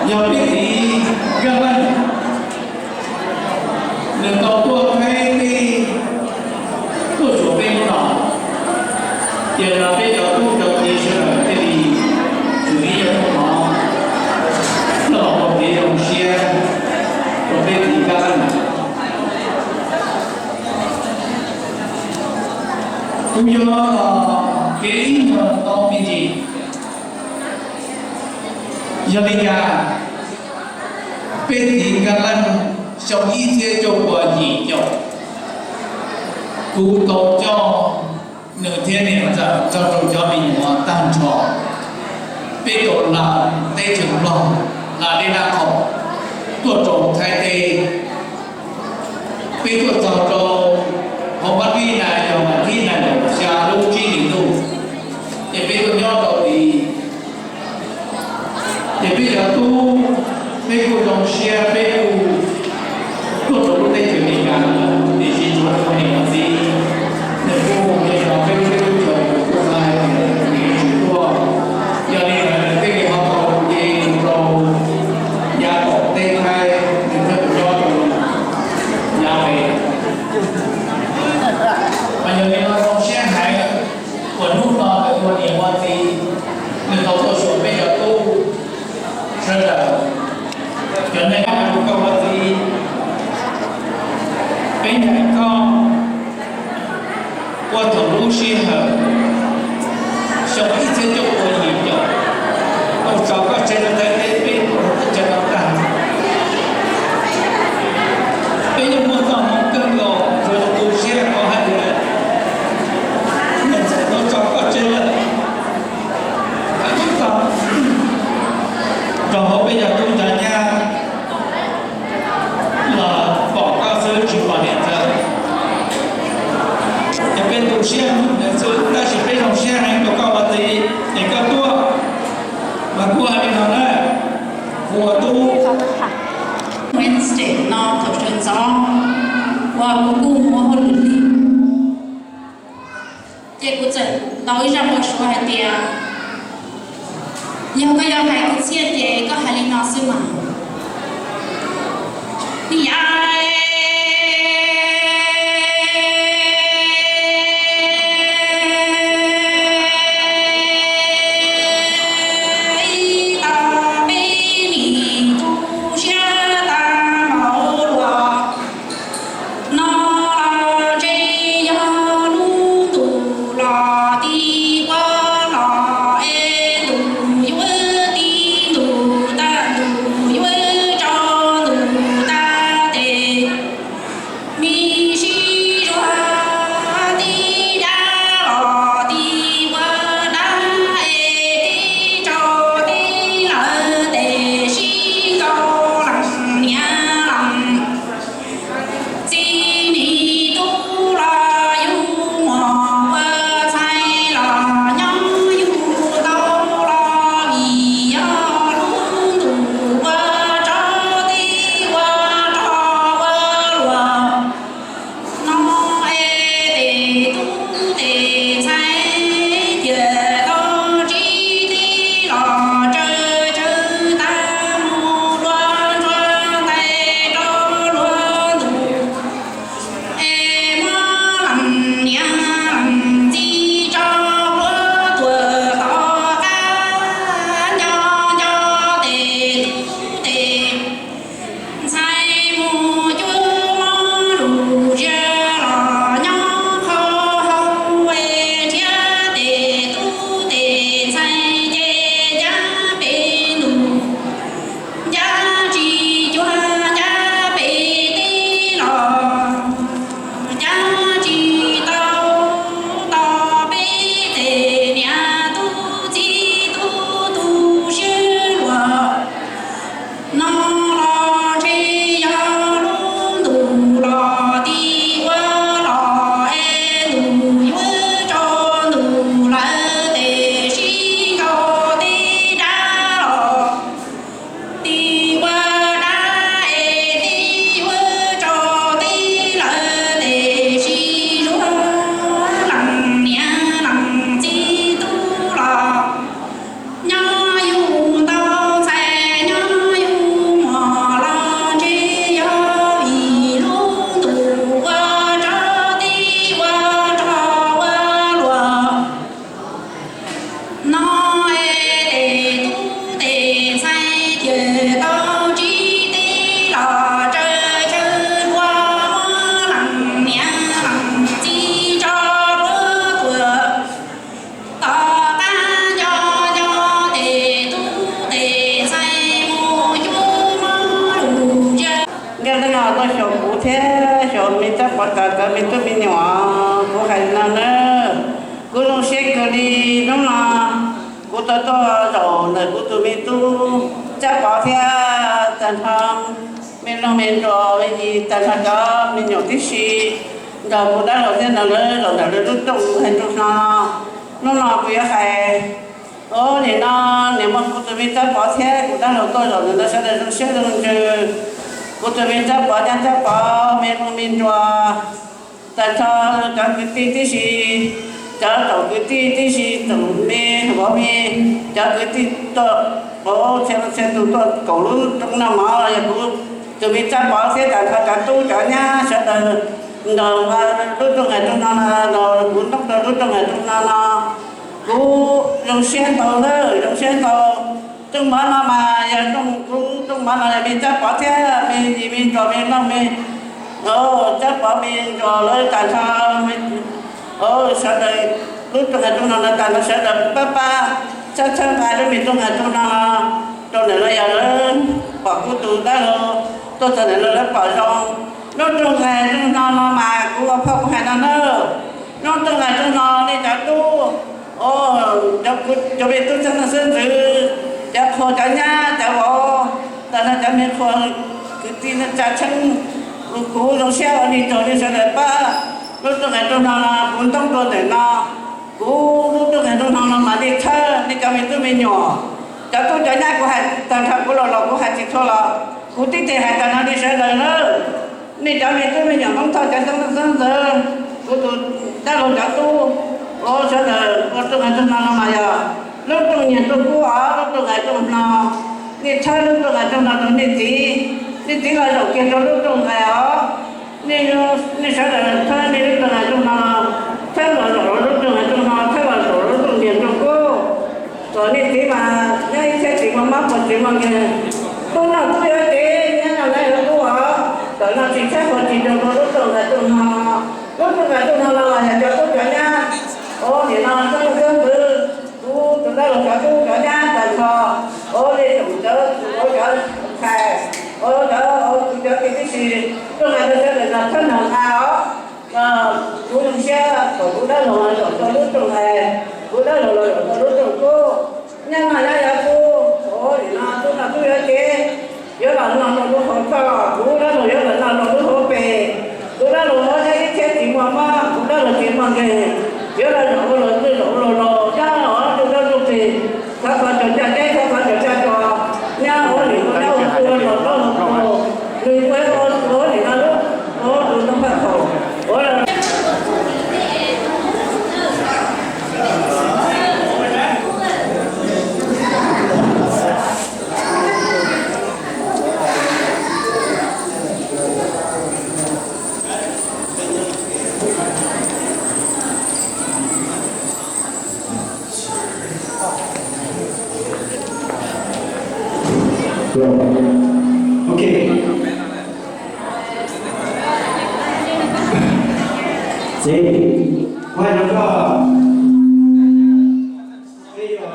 Yog peb txiv Nkaj Leej, nws tau tuaj thaij teb tuaj xyuas peb hnub no, ces peb cov tub cov kiv sawv daws thiaj li txwm ib yam hnov coj los ua kev zoo siab rau peb txiv Nkaj Leej. Kuv yog kev ib nyuag tau me ntsis. Yog li cas peb txiv Nkaj Leej xyoo ib txhiab cuaj pua yim caum, kuv tau coj nws thiab niam ntxawm nrog rau cov me nyuam tag nrho, peb tau hla teb chaws Nplog, hla dej naj qhaum tuaj rau Thaib teb. Peb tuaj txog rau hauv Mab Vib na, yog Mab Vib na, xya lub tsib hlis ntuj, ces peb tuaj nyob rau tid. Ces peb cov tub, peb kuj zoo siab, peb kuj tuaj rau lub teb chaws Amelikas, tiam sis tshuav tus niam tus txiv, nws kuj mus nyob peb lub teb lub chaws, kuj hais tias nws tsis tuaj. Yog li ntawd nws thiaj li ho tau mus rau yav qaum teb Thaib, nws thiaj mus nyob rau yav pem. Mas yog li no zoo siab heev uas hnub no ua niam ua txiv, nws tau tuaj xyuas peb cov tub sawv daws. Cov neeg ua koj ua txiv, peb ncaim koj ua thaum lub sij hawm xyoo ib txhiab cuaj pua yim caum, tau tso koj tseg rau Thaib teb, peb ua teb chaws no tag. Peb yeej muaj txoj hmoov kawg nkaus, tsuas yog tu siab rau hais tias niam ntxawm tau tso koj tseg lawm. Koj tub tau rau hauv peb cov tub cov nyab los pom koj xwb tsis pom niam ntxawm. Ces peb tu siab ntawd xwb, tab sis peb zoo siab heev rau koj ua txiv es koj tuaj. Mas kuv hais li no na, kuv ua tub Wednesday no thaum sawv ntxov uas kuv kuj mus ua hauj lwm li, ces kuv txawm tau ib zaj npau suav hais tias, yog koj yuav hais kwv txhiaj ces koj hais li no xwb mas. Yav ib tag peb nim tu siab tag npaum luaj, no los ntshe yog lub ntuj los tib puab los es ntuj yuav tib ntuj tag, ntuj yuav tsaus ntuj tag tes thiab xyuas me Tsab Pov tas cov me tub me nyuam. Kuv hais no na, kuv zoo siab kawg li hnub no kuv tau tuaj zaum ntawm kuv tus me tub Tsab Pov thiab tag nrho me leej me nruas me yis tag nrho cov me nyuam tib si, nrog kuv dab laug thiab nrog lawv zaum ntawm lawv lub rooj hais rau no. Hnub no kuv yuav hais, o, nim no, nim no kuv tus me Tsab Pov thiab kuv dab laug tuaj zaum ntawm no sawv daws zoo siab zoo ntsws. Kuv tus me Tsab Pov, nyab Tsab Pov, me leej me nruas, tag nrho cov kwv tij tib si, cov tsoom kwv tij tib si, tsoom me vauv me, cov kwv tij tuaj, o, txhia txhia tus tuaj kaum lub rooj noj mov los yog kuv tus me Tsab Pov thiab tag nrho cov tub cov nyab sawv daws nrog lub rooj hais rau no, nrog kuv ntoob rau lub rooj hais rau no no. Kuv zoo siab ntau na, zoo siab ntau. Rooj mov no mas yog rooj, kuv rooj mov no yog me Tsab Pov thiab me yis me nruas me leej me, o, Tsab Pov me nruas lawv tag nrho, o, sawv daws lub rooj hais rau no no tag nrho sawv daws pab pab txhawb txhawb nqa lub me rooj hais rau no rau ntawm no yog lawv pom kuv tus dab laug tuaj txog ntawm no lawv pom zoo. Lub rooj hais rau no no mas kuv ua phauj kuv hais no na, lub rooj hais rau no nej cov tub, o, cov me tub txheeb leej xeeb ntxwv, cov qhua cov nyab cov vauv, tag nrho cov me qhua kwv tij neej tsa txheeb, kuv zoo siab ua nej tsaug nej sawv daws pab. Lub rooj hais rau no no kuv ntoob rau ntawm no, kuv lub rooj hais rau no no mas nej txhawb nej cov me tub me nyuam. Cov tub cov nyab kuv hais tag nrho kuv los los kuv hais tsis txhua los kuv tib teg hais tag nrho nej sawv daws na. Nej cov me tub me nyuam Hmoob Thoj cov xeeb leej xeeb ntxwv, kuv tus dab laug cov tub, o, sawv daws ua rooj hais rau no no mas yog lub rooj nyiag rooj kub os, lub rooj hais rau no. Nej txhawb lub rooj hais rau no rau nej txiv, nej txiv los zaum kiag rau lub rooj hais os. Nej sawv daws txhawb nej lub rooj hais rau no, txhawb los zaum lub rooj hais rau no, txhawb los zaum lub rooj nyiag rooj kub. Kom nej txiv mas nyob ib txhiab tsis muaj mob quav tsis muaj nkeeg, tub noj tub yuav cev, nyab noj nyab yuav tub os. Kom no tsis txhawb qhov tsis rau lub rooj hais rau no, lub rooj hais rau no no los yog cov tub cov nyab, o, nim no xeeb leej xeeb ntxwv, kuv tus dab laug cov tub cov nyab tag nrho, o, nej tsoom cov, o, cov ntxhais, o, cov, o, kuv cov kwv tib si, rooj hais rau sawv daws txhawb nrog nqa os. Kuv zoo siab kom kuv dab laug los zaum tau lub rooj hais, kuv dab laug los zaum tau lub rooj kub, nyab noj nyab yuav tub, o, nim no tub noj tub yuav cev, yuav los noj rau lub hauv txoj, kuv dab laug yuav los noj rau lub hauv pes, kuv dab laug nyob ib txhiab tsis muaj mob, kuv dab laug tsis muaj nkeeg, yuav los zaum ua luag twj zaum ua luag laus, nyab los ua luag zaub luag pes, thov qhov tsaus caj deb, thov qhov tsaus caj tso, nyab ua lim ua nyab ua tub ua zaub ua laus, nws ua ua ua lim no lub, ua tus ntoo paj thaum, ua Ok. Txiv, kuv hais rau koj, peb yuav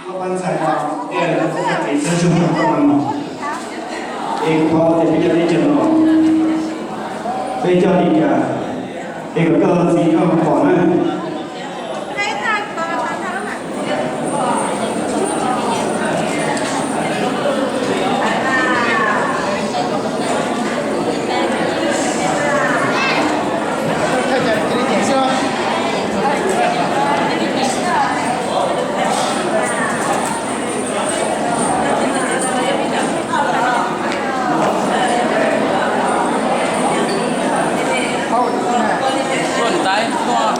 muab pab ntxhais no, peb yuav txhua txhua txhua txhua txhua txhua, es kuv thov tias peb cov teb chaws no, peb coj li cas, es kom koj txiv koj pom na. Tuaj tais tuaj.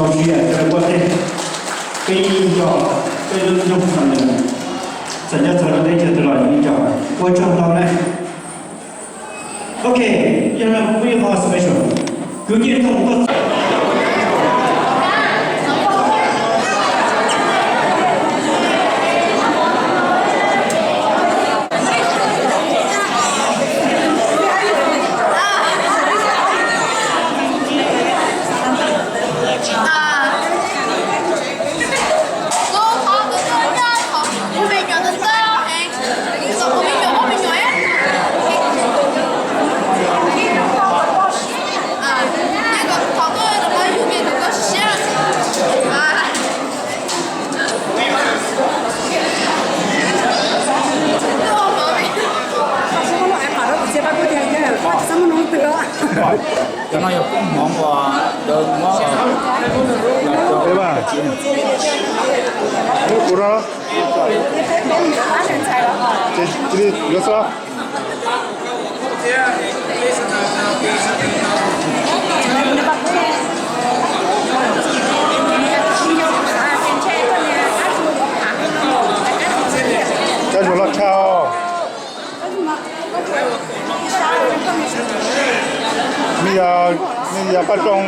Tau tsis yam cov ua teb, peb yeej nco peb lub nroog no nws txawm nco txog lub teb chaws twg los yeej nco. Ua tsaug ntau na. Ok, yog no kuv yuav ho special. Kwv Nyiaj Toog tuaj. Cov no yog koob hmoov uas cov mob. Ua no, cia li yuav xwb. Cov zuag loj tshaj os. Me yog, me yog paj zoo.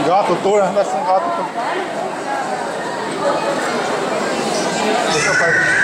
Nkawd tus tub na, Npaj Xeeb nkawd tus tub. Ua cov xwb.